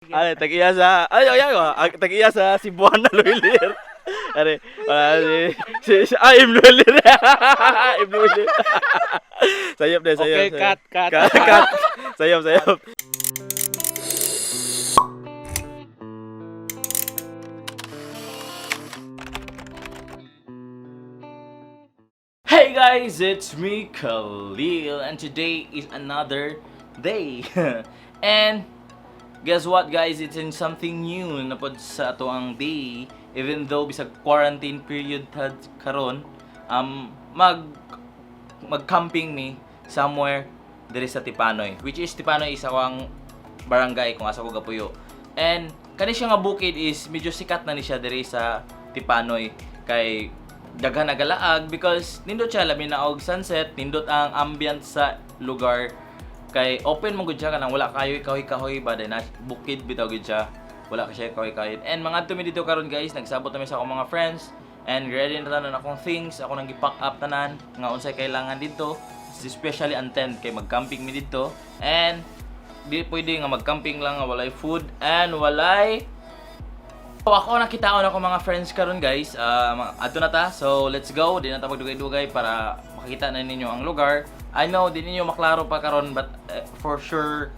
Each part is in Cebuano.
Ay, tag-iya sa ay ay ay, tag-iya sa Cebuana Lhuillier. Are, wala si ay Imluilir. Imluilir. Sayop de, sayop. Okay, Sayop. Cut, cut. Cut, cut. Sayop, sayop. Hey guys, it's me, Khalil, and today is another day. And guess what, guys, it's in something new na pod sa ato ang day. Even though bisag quarantine period tad karon, mag camping mi somewhere diri sa Tipanoy, which is Tipanoy is ako ang barangay kung asa ko gapuyo. And kani siya nga bukid is medyo sikat na ni siya diri sa Tipanoy kay daghan nagalaag because nindot siya, labi na og sunset, nindot ang ambience sa lugar kay open man gud siya, kanang wala kayo kahoy-kahoy ba, dahil na bukid bitaw gud siya, wala ka siya kahoy-kahoy. And mga mi dito karon, guys, nagsabot kami sa akong mga friends and ready na tanan akong things, ako nang gi-pack up tanan nga unsay kailangan dito, especially ang tent kay mag-camping mi dito. And di pwede nga mag-camping lang nga walay food and walay. So ako nakita ko na akong mga friends karon, guys. Adto na ta. So let's go. Di na ta magdugay-dugay para makita na ninyo ang lugar. I know di ninyo maklaro pa karon, but for sure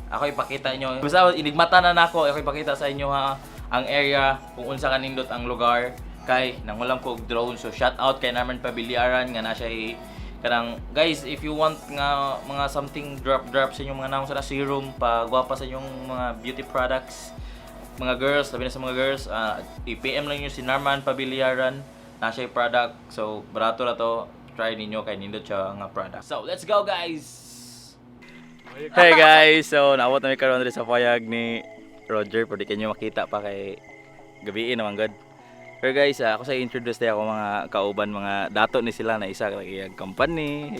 ako ipakita inyo. Basta inigmata na nako, ako ipakita sa inyo ha ang area kung unsa kanindot ang lugar kay nangulam ko og drone. So shout out kay Narman Pabiliaran nga na siya kanang, guys, if you want nga mga something drop drop sa inyong mga naong sa serum pa gwapa sa inyong mga beauty products, mga girls, sabi na sa mga girls, i-PM lang niyo si Narman Pabiliaran, na siya yung product. So, barato na to. Try ninyo kay nindot siya nga product. So, let's go, guys! Hey guys, so naabot na mi karon diri sa payag ni Roger, pero di kanyo makita pa kay gabiin naman gud. Pero guys, ako sa introduce tayo ako mga kauban, mga dato ni sila na isa kay company.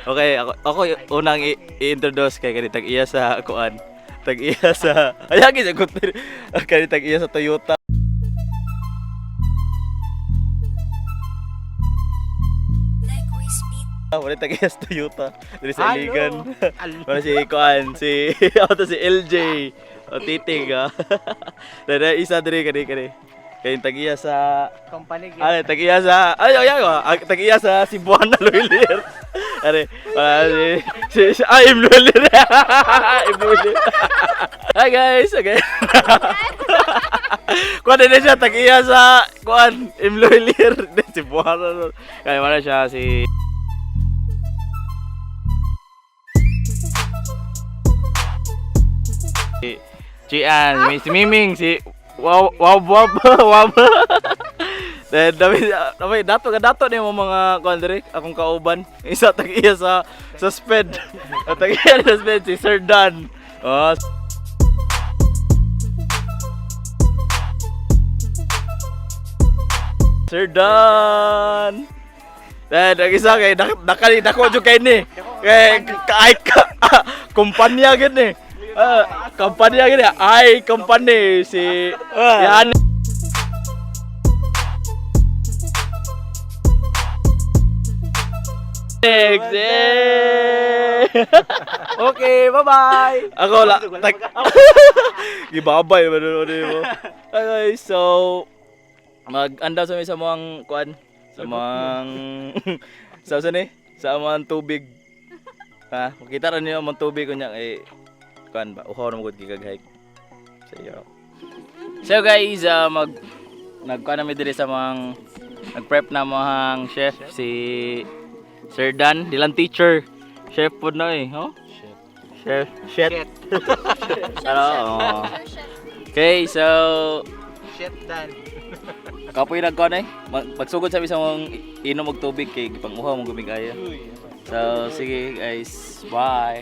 Okay, ako unang i-introduce kay kani tag-iya sa kuan. Tag-iya sa ay sa kani tag-iya sa Toyota. Wala tag-iya sa Toyota. Diri sa Iligan. Wala si kuan, si ako to si LJ. O titig ah. Dere isa diri kani kani. Kay tag-iya sa Company. Ay, tag-iya sa ay ay ay, tag-iya sa Cebuana Lhuillier. Are, wala si ay Imluilir. Imluilir. Hi guys, okay. Kuan din siya tag-iya sa kuan Imluilir Cebuana. Kaya wala siya si Chian, si Miming, si Wow Wow Wow Wow. Then dami dami dato ka dato ni mo mga kuan diri akong kauban. Isa tag-iya sa sped. Tag-iya sa sped si Sir Dan. Oh. Sir Dan. Then ang isa kay dakali dako jud kay ni. Kay kaay ka kumpanya gid ni. Ah, kumpanya gid ni. Ay company si yan. Next. Eh. Okay, bye-bye. Ako la tag gibabay ba nun mo. Okay, so mag-anda sa mi sa mga kuan sa mga sa ni sa mga tubig. Ha, makita ra niyo ang mga tubig kunya kay kuan ba uhaw na mo gud kay hike. Sa iyo. So guys, mag nagkuan na mi diri sa mga nag-prep na mga chef si Sir Dan, dilang teacher. Chef po na eh, oh? Chef. Chef. Ano? Oh. Okay, so Shit done. Kapoy nagkuan eh. Magsugod sa isang inom og tubig kay gipang-uhaw mong gumigaya. So sige guys, bye.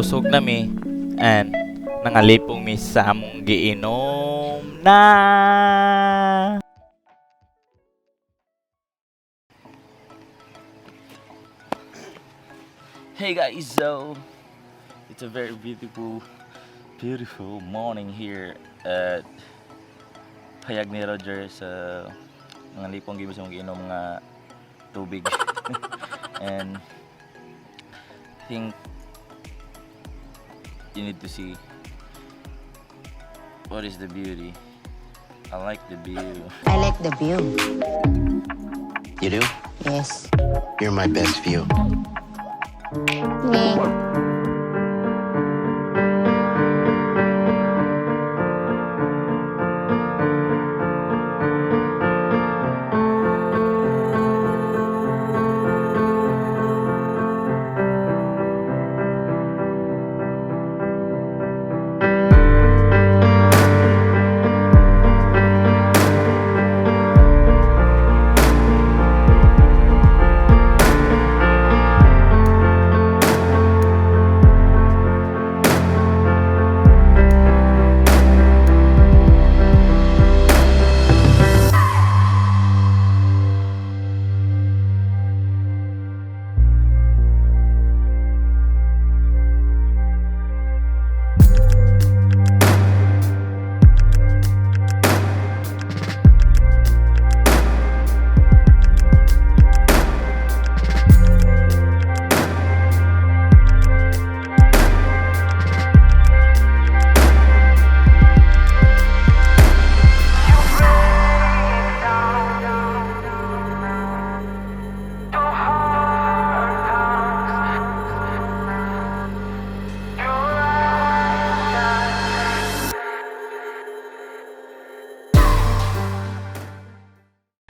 Nabusog na mi and nangalipong mi sa among giinom na. Hey guys, so it's a very beautiful, beautiful morning here at Payag ni Roger sa mga lipong gibis mong giinom nga tubig. And I think you need to see what is the beauty. I like the view. I like the view. You do? Yes. You're my best view. Me.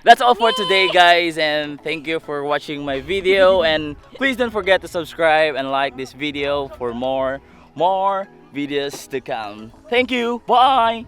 That's all for today, guys, and thank you for watching my video, and please don't forget to subscribe and like this video for more videos to come. Thank you. Bye.